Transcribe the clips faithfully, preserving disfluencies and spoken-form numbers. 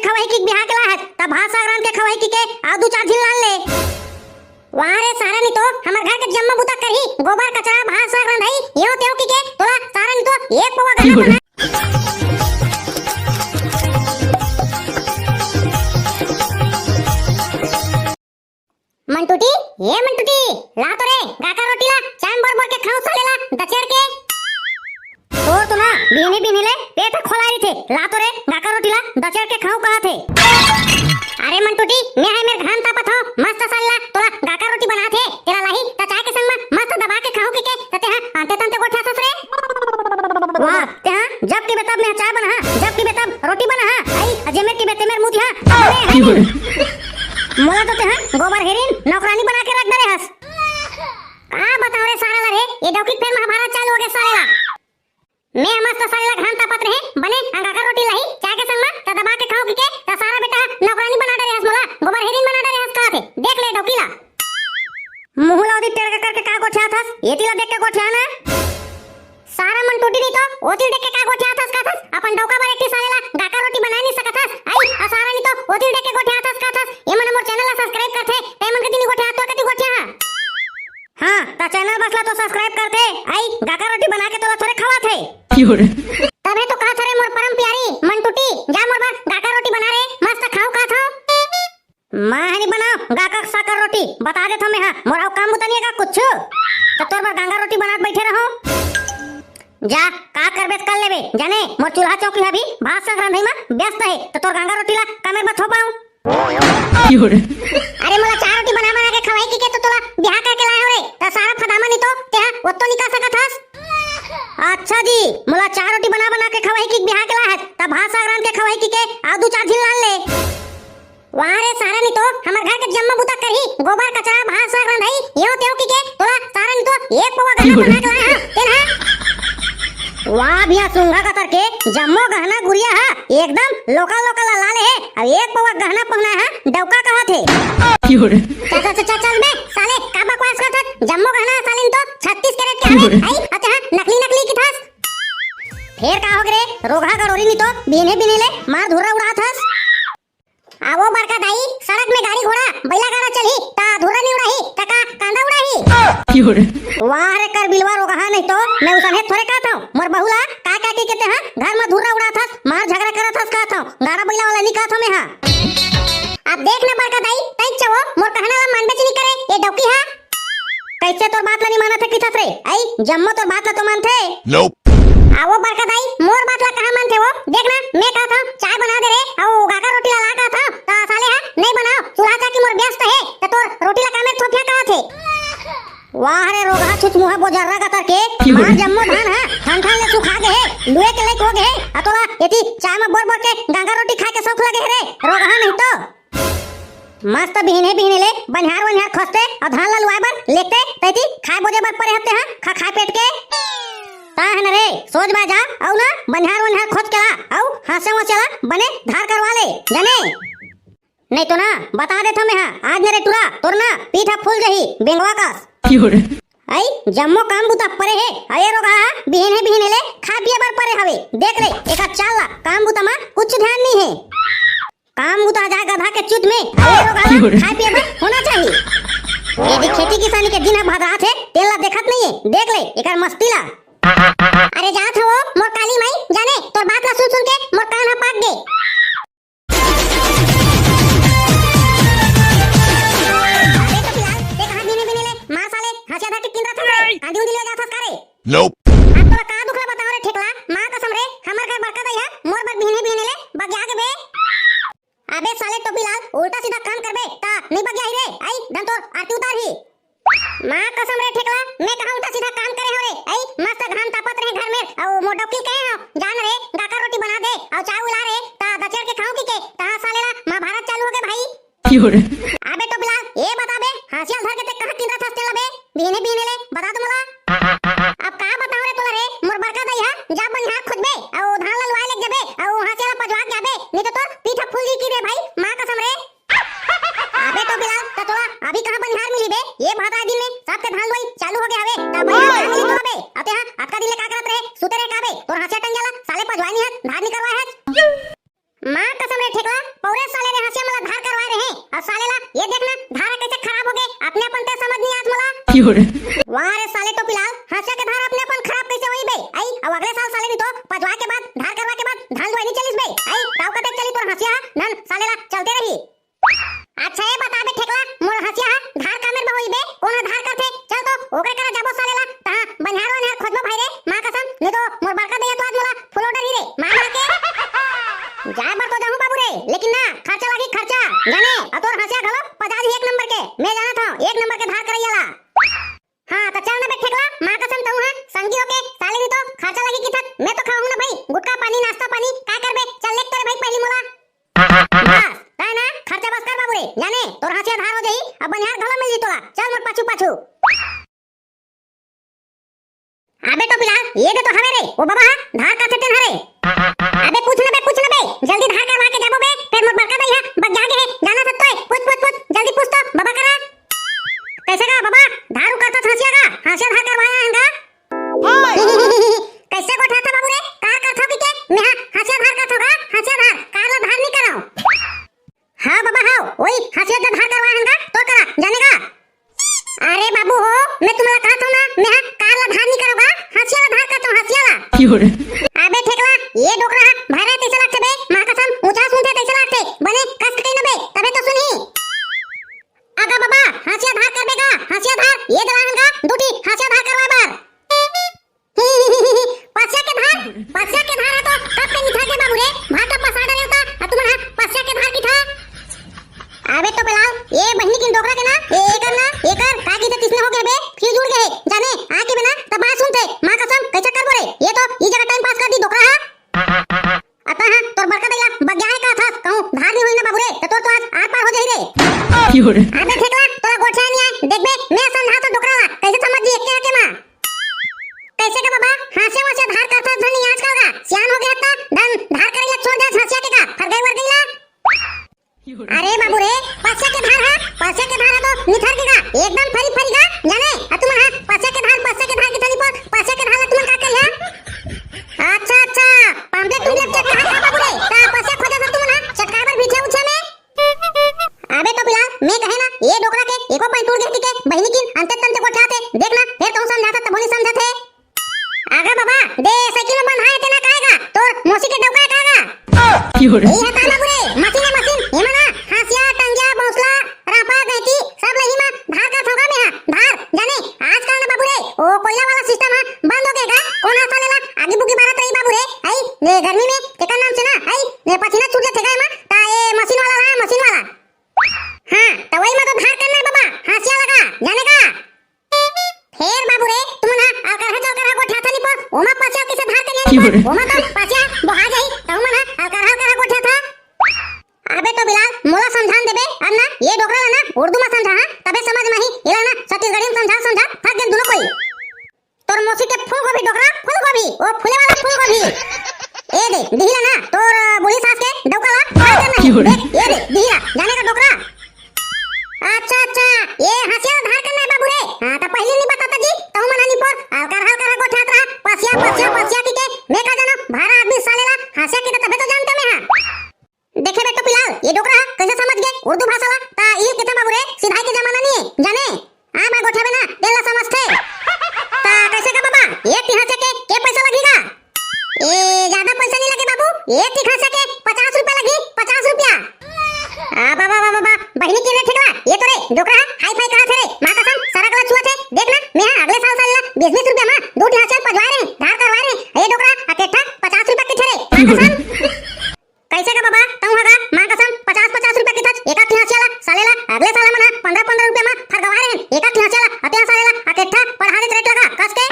खवाही कि बिहा के लाहत, त भात साग रांध के खवाही कि के, अउ दू चार झिन लान ले। वाह रे सारा नी तो, हमर घर के जम्मो बुता करही, गोबर, कचरा, भात साग रांधही, येव तेव कि के, तोला सारा नी तो एक पौवा गहना पहना। मंटूटी, ए मंटूटी, ला तो रे, गाकर रोटी ला, चाम बोर बोर के खाऊं साले ला, दचेर के। तोर तो ना, बिहनी बिहनी ले, पेट खोला रही थे, ला तो रे, गाकर रोटी ला, दचेर के खाऊं कहा थे। अरे मंटूटी, मैं है मेर घाम तापत हो, मस्त साले ला, तोला गाकर रोटी बना थे, तेला लाही, त चाय के संग में मस्त दबा के खाऊं कि के, त तेहा, अंते तंते गोठिया ससुरे। वाह, तेहा, जब की बेतब मैं चाय बना, जब की बेतब रोटी बना, आई, अजे मेर की बेते मेर मुतिहा, अरे, हरी। मोला तो तेहा, गोबर हेरिन, नौकरानी बना के रख दे रे हस। का बताओ रे सारा ला रे, ये डौकी फेर महाभारत चालू हो गया साले ला। मैं मस्त साले ला घाम तापत रहे, बने अंगाकर रोटी लाही, चाय के संग में, त दबा के खाऊं कि के, त सारा बेटा नौकरानी बना डरे हस मोला, गोबर हेरिन बना डरे हस कहा थे, देख ले डौकी ला। मुंह ला ओदी टेढ़ के करके का गोठियात हस, एती ला देख के गोठिया ना। सारा मंटूटी नी तो, ओती देख के का गोठियात हस कहा थस, अपन डौका बर एक ठी साले ला गाकर रोटी बनाए नी सकत हस, आई, आ सारा नी तो, ओती देख के गोठियात हस कहा थस, ये मन मोर चैनल ला सब्सक्राइब करथे, ते मन के ती नी गोठिया, तोर कती गोठिया हा। हाँ, त चैनल बस ला तो सब्सक्राइब करथे, आई, गाकर रोटी बना के तोला थोरे खवाथे। तभे तो कहा थोरे मोर परम प्यारी मंटूटी, जा मोर बर गाकर रोटी बना रे, मस्त खाऊं कहा थो। मैं हनी बनाओ गाकर साकर रोटी, बता देथो मैं हा, मोर अउ काम बुता नी हे का कुछ? त तोर बर गांगर रोटी बनात बैठे रहो। जा, का करबे त कर लेबे, जाने मोर चूल्हा चौकी हबी भात साग रांधई म व्यस्त हे, त तोर गांगर रोटी ला का मेर बर थोपाऊं? अरे मोला चार रोटी बना बना के खवाई कि के तो तोला बिहा करके लाए हो रे, त सारा फदामा नी तो तेहा ओत्तो निकाल सकत हस। अच्छा जी, मोला चार रोटी बना बना के खवाई कि बिहा के लाए हस, त भात साग रांध के खवाई कि के, अउ दू चार झिन लान ले। वाह रे सारा नी तो, हमर घर के जम्मो बुता करही, गोबर, कचरा, भात, साग, रंधई, येव तेव किके, तोला सारा नी तो एक पौवा गहना पहना के लाए हंव, तेन ह। वाह भैया, सूंघा कतर के जम्मो गहना गुरिया ह, एकदम लोकल लोकल ला ले हे, अउ एक पौवा गहना पहना ह, डौका कहत हे। चल, चल, चल, चल, चल बे, साले, का बकवास करत हस? जम्मो गहना साले नी तो छत्तीस कैरेट के हवे, आई, अते ह, नकली, नकली किथस। फेर का हो गे रे, रोगहा गड़ोरी नी तो, बिहने बिहने ले मार धुर्रा उड़ात हस। आवो बड़का दाई, सड़क में गाड़ी घोड़ा, बैला गाड़ा चलही, ता धुर्रा नी उड़ाही, ता का कांदा उड़ाही? वाह रे कर बिलवा रोगहा, नहीं तो मैं उसने थोरे कहत हंव। मोर बहू ला का का के कहते हैं, घर में धुर्रा उड़ात हस, मार झगड़ा करत हस कहत हंव, गाड़ा बैला वाला नी कहत हंव मैं हा। अब देख ना बड़का दाई, तई चवो, मोर कहना ला मानबे च नी करे, ये डौकी हा। कैसे तोर बात ला नी मानत हे किथस रे? आई, जम्मो तोर बात ला तो मानथे। Nope। आवो बड़का दाई, मोर बात ला कहाँ मानथे वो? देख ना, मैं कहत हंव, चाय बना दे रे, अउ गाकर रोटी ला ला कहत हंव, त साले ह, नहीं बनाओ, चूल्हा चाकी मोर व्यस्त हे, त तोर रोटी ला का मेर थोपिया कहत हे। वाह रे रोगहा छुचमुहा बोजर्रा कतर के, मार जम्मो धान ह, ठन ठन ले सुखा गे हे, लुए के लायक हो गे हे, अ तोला एती चाय म बोर बोर के गांगर रोटी खाए के शौक लगे हे रे, रोगहा नहीं तो। मस्त बिहने बिहने ले बनिहार वनिहार खोजते अउ धान ला लुआए बर लेगते, तैती खाए बोजे बर परे हते हा, खा खाए पेट के। ता है न रे, सोच बा जा, अउ ना बनिहार वनिहार खोज के ला, अउ हांसे वांसे ला बने धार करवा ले, जाने? नहीं तो ना, बता देथंव मैं हा, आज न रे टुरा, तोर ना पीठ ह फूल जही, बेंगवा कस। आई, जम्मो काम बुता परे हे, अरे रोगहा, बिहने बिहने ले खा पिए बर परे हवे। देख रे, एकर चाल ला, काम बुता मा कुछ ध्यान नहीं हे। काम बुता जाए गधा के चुत में, अरे रोगहा, खाए पिए बर होना चाहिए। ये देख खेती किसानी के दिन ह भदरात हे, तेन ला देखत नहीं हे, देख ले, एकर मस्ती ला। अरे जात हंव वो, मोर काली माई, जाने, तोर बात ला सुन सुन के मोर कान ह पाक गे। अबे तो फिलहाल, ते कहाँ बिहने बिहने ले, मार साले, हंसिया धर के किंदरत हस रे, आंधी उंधी ले जात हस का रे? Nope। अब तोला का दुख ला बताओ रे ठेकला, माँ कसम रे, हमर घर बड़का दाई ह, मोर बर बिहने बिहने ले, बगिया गे बे। अबे साले टोपी लाल, उल्टा सीधा काम करबे, ता नी बगिया ही रे, आई, धन तोर आरती उतार ही। माँ कसम रे ठेकला, मैं कहाँ उल्टा सीधा काम करे हंव रे? अई, मस्त घाम तापत रहे घर में, अउ मोर डौकी ल कहे हंव, जा न रे, गाकर रोटी बना दे, अउ चाय उला रे, ता दचेर के खाहूं किके, तहाँ साले ला महाभारत चालू होगे भाई। अबे टोपीलाल, ये बता बे, हंसिया ल धर के ते कहाँ किंदरत हस तेला बे, बिहने बिहने ले, बता तो मोला। अब का बताओं रे तोला रे, मोर बड़का दाई ह, जा बनिहार खोजबे, अउ धान ला लुआए लेग जाबे, अउ हंसिया ला पजवा के आबे, नहीं तो तोर पीठ ह फूल जही की रे भाई, माँ कसम रे। अबे टोपीलाल, त तोला अभी कहाँ बनिहार मिली बे? ये भादरा दिन में सबके धान लुवई चालू होगे हवे, त बनिहार कहाँ मिली तोला बे? अउ तेहा अतका दिन ले का करत रहे? सुते रहे का बे? तोर हंसिया टंगिया ला साले पजवाए नी हस, धार नी करवाए हस। माँ कसम रे ठेकला, पौरे साले रे हंसिया मोला धार करवाए रहे, अउ साले ला ये देख ना, धार कइसे खराब हो गे, अपने अपन ते समझ नइ आत मोला। क्यों रे? वाह रे साले टोपीलाल, हंसिया के धार अपने अपन खराब कइसे होई बे? आई, अउ अगले साल साले नी तो पजवा के बाद, धार करवा के बाद धान लुवाई नइ चलिस बे। आई, ताऊ कते चली तोर हंसिया ह, धन साले ला चलते रही। अच्छा ये बता बे ठेकला, मोर हंसिया ह धार कामेर बहोई बे, कोन ह धार करथे? चल तो ओकरे करा जाबो साले ला, तहां बनिहार वनिहार खोजबो भाई रे, मां कसम, नी तो मोर बड़का दइया तो आज मोला फुल ऑर्डर ही रे, मार मार के। जाए बर तो जाहूं बाबू रे, लेकिन ना, खर्चा लागी खर्चा, जाने, अउ तोर हंसिया घलो पजा जी एक नंबर के, मैं जानत हंव, एक नंबर के धार करइया ला। हां, त चल ना बे ठेकला, मां कसम तहूं ह संगी होके, साले नी तो खर्चा लागी किथस, मैं तो खाहूं ना भाई, गुटखा पानी, नाश्ता पानी, का करबे, चल लेग तोरे भाई पहिली मोला। बस, तैं ना खर्चा बस कर बाबू रे, जाने, तोर हंसिया धार हो जाही, अब बनिहार घलो मिल जी तोला, चल मोर पाछू पाछू। अबे टोपीलाल, ये दे तो हवे रे, ओ बबा ह, धार करथे तेन हरे। अबे पूछ ना बे, पूछ ना बे, जल्दी धार करवा के जाबो बे, फेर मोर बड़का दाई ह बगिया गे हे, जाना सकत हे, पूछ, पूछ, पूछ, जल्दी पूछ तो, बबा करा। कइसे गा बबा, धार उ करथस हंसिया गा, हंसिया धार करवाए हन गा? कइसे गोठियाथस बाबू रे, कार करथस कि के, मेहा हंसिया धार करथंव गा, हंसिया धार, कार ला धार नइ करंव। हां बबा हां, ओही हंसिया ला धार करवाए हन गा, तोर करा, जाने गा? अरे बाबू हो, मैं तुमला कहत हंव ना, मेहा कार ला धार नइ करंव गा, हंसिया ला धार करथंव, हंसिया ला। क्यों रे? अबे ठेकला, ये डोकरा ह, भाई रे तइसे लागथे बे, मां कसम, ऊंचा सुनथे तइसे लागथे, बने कस के कही ना बे, तभे तो सुनही। अगा बबा, हंसिया धार करबे गा, हंसिया धार, ये दे लाए हन गा, दू ठी हंसिया धार करवाए बर। पसिया के धार, पसिया के धार ह तो कब के निथर गे बाबू रे, भात ला पसा डरे हव त, अउ तुमन ह पसिया के धार किथा। अबे टोपीलाल, ये बहिनी के डोकरा के ना, ये एकर ना, एकर का किथे तइसने हो गे बे, फ्यूज उड़ गे हे, जाने, आके बे ना, त बात सुनथे, मां कसम, कइसे करबो रे, ये तो ई जगह टाइम पास कर दी डोकरा ह। अतः तोर बड़का दाई ला बगिया हे कहथस, कहूं धार नइ होही ना बाबू रे, त तोर तो आज आर पार हो जाही रे। क्यों रे? अबे ठेकला, तोला गोठियाय नइ आय, देखबे, मैं समझाथंव डोकरा ला, कइसे समझ जी एके हके मा। कइसे गा बबा, हंसिया वंसिया धार करथस धन नइ आजकल गा, सियान हो गे हस त, धन धार करई ला छोड़ दे हंसिया के गा, फरगई वरगई ला। अरे बाबू रे, पसिया के धार ह, पसिया के धार ह तो निथर गे गा, एकदम फरी फरी गा, जाने? अउ तुमन ह पसिया के धार, पसिया के धार किथव नी पर, पसिया के धार ला तुमन का करिहा? अच्छा, अच्छा, पाम्पलेट तुमन चटकाहा का बाबू रे? त पसिया खोजथव तुमन ह, चटकाए बर भीठे उठे में? अबे टोपीलाल, मैं कहे ना, ये डोकरा के एको point टूट गे हे कि के, बहिनी किन अंते तंते गोठियाथे, देख ना, फेर तहूं समझाथस तभो नइ समझत हे। अगा बबा, दे साइकिल में बंधाए तेन ह का गा, तोर मौसी के डौका हे का गा? क्यों रे? ए हटा बाबू रे, मशीन हे मशीन, एमा ना हंसिया, टंगिया, बौसला, रापा, गैंची, सब ल इही मा धार करथंव गा मेहा, धार, जाने, आजकल ना बाबू रे, ओ कोइला वाला सिस्टम ह बंद हो गे गा, कोन ह साले ला आगी बुगी बारत रही बाबू रे, हई, ने गर्मी में, तेकर नाम से ना, हई, ने पसीना छूट जाथे गा एमा, त ए मशीन वाला ला, मशीन वाला। हां, त वही मा तो धार करना हे बबा, हंसिया लगा, जाने का? फेर बाबू रे, तुमन ह अलकरहा चलकरहा गोठियाथव नी पर, ओमा पसिया कइसे धार करिहा नी पर, ओमा तो पसिया बोहा जाही, त तुमन ह अलकरहा अलकरहा गोठियाथव। अबे टोपीलाल, मोला समझान देबे, अब ना, ये डोकरा ला ना, उर्दू मा समझाहा, तभे समझ मा आही, एला ना, छत्तीसगढ़ी मा समझा, समझा, थक गेन दूनों कोई। तोर मौसी के फूलगोभी डोकरा, फूलगोभी, ओ फूले वाला फूलगोभी। ए दे, दिही ला ना, तोर, अ, बूढ़ी सास के डौका ला, धार करना हे। देख, ए दे, दिही ला, जाने का डोकरा। अच्छा, अच्छा, ये हंसिया धार करना हे बाबू रे। हां, त पहिली नइ बताथस जी, तहूं मन ह नी पर, अलकरहा अलकरहा गोठियात रहा, पसिया, पसिया, पसिया कहिके, मैं का जानंव, भारा आदमी साले ला, हंसिया कहिथे तभे तो जानतेंव मैं हा। देखे बे टोपीलाल, ये डोकरा ह कइसे समझ गे उर्दू भाषा ला, त इही ल कहिथे बाबू रे, सिधाई के जमाना नइ हे, जाने? हां, मैं गोठियाबे ना, तेन ला समझथे। त कइसे गा बबा, एक ठी हंसिया के, के पइसा लगही गा? ए, जादा पइसा नइ लगे बाबू, एक ठी हंसिया के पचास रुपया लगही, पचास रुपया। आ, बा, बा, बा, बा, बा, बहिनी के रे ठेकला, ये तो रे, डोकरा ह, हाई फाई कहत हे रे, मां कसम, सरग ला छुअत हे, देख ना, मैं हा अगले साल साले ला बीस बीस रुपया मा दू ठी हंसिया पजवाए रहेंव, धार करवाए रहेंव, ये डोकरा ह, अकेठा पचास रुपया कहिथे रे, मां कसम। कइसे गा बबा, तहूं ह गा, मां कसम, पचास पचास रुपया कहिथस, एकाक ठी हंसिया ला, साले ला, अगले साल हमन ह पंद्रह पंद्रह रुपया मा फरगवाए रहेन, एकाक ठी हंसिया ला, अतेहा साले ला, अकेठा पड़हा देत रेट लगा, कस के।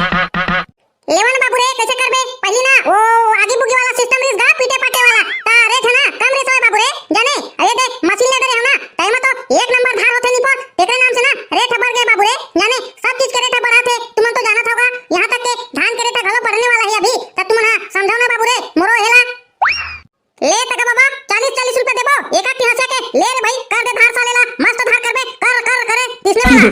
लेवन बाबू रे, कइसे करबे, पहिली ना, ओ आगी बुगी वाला सिस्टम रिहिस गा, पीटे पाटे वाला, त रेट ह ना, कम रिहिस होय बाबू रे, जाने, अरे दे, मशीन ले दे रहे हो ना, तइमा तो एक नंबर धार होथे नी पर, तेकरे नाम से ना, रेट ह बढ़ गे बाबू रे, जाने, सब चीज के रेट ह बढ़ाथे, तुमन तो जानत होगा, यहां तक के धान के रेट ह घलो बढ़ने वाला हे अभी, त तुमन ह समझाओ ना बाबू रे, मोरो हेला। ले त गा बबा, चालीस चालीस रुपया देबो, एकाक ठी हंसिया के, ले रे भाई, कर दे धार साले ला, मस्त धार करबे, कर, कर, करे, तइसने वाला।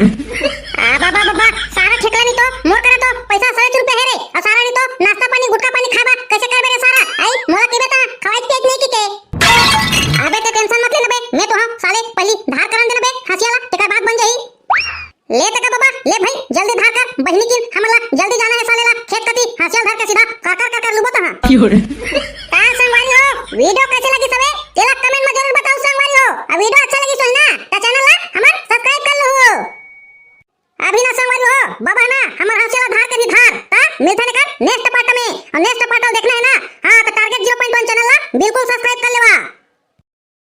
आ, बबा, बबा, सारा ठेकला नी तो, मोर करा तो, पइसा सौ रुपया हे रे, अउ सारा नी तो, नाश्ता पानी, गुटखा पानी खाबा, कइसे करबे रे सारा? आई, मोला कहिबे त, खवाई पियाई नइ कहिके। कर बहिनी किन, हमन ला जल्दी जाना हे साले ला खेत कती, हंसिया धर के सीधा कर कर कर कर लुबो तहां। का संगवारी हो, video कैसे लगिस हवे? तेला comment में जरूर बताओ संगवारी हो। अब video अच्छा लगिस होही ना, त channel ला हमर subscribe कर लहू। अभी ना संगवारी हो, बाबा ना हमर हंसिया ला धार के भी धार, त मिलथन एकर next part में। अउ next part देखना हे ना,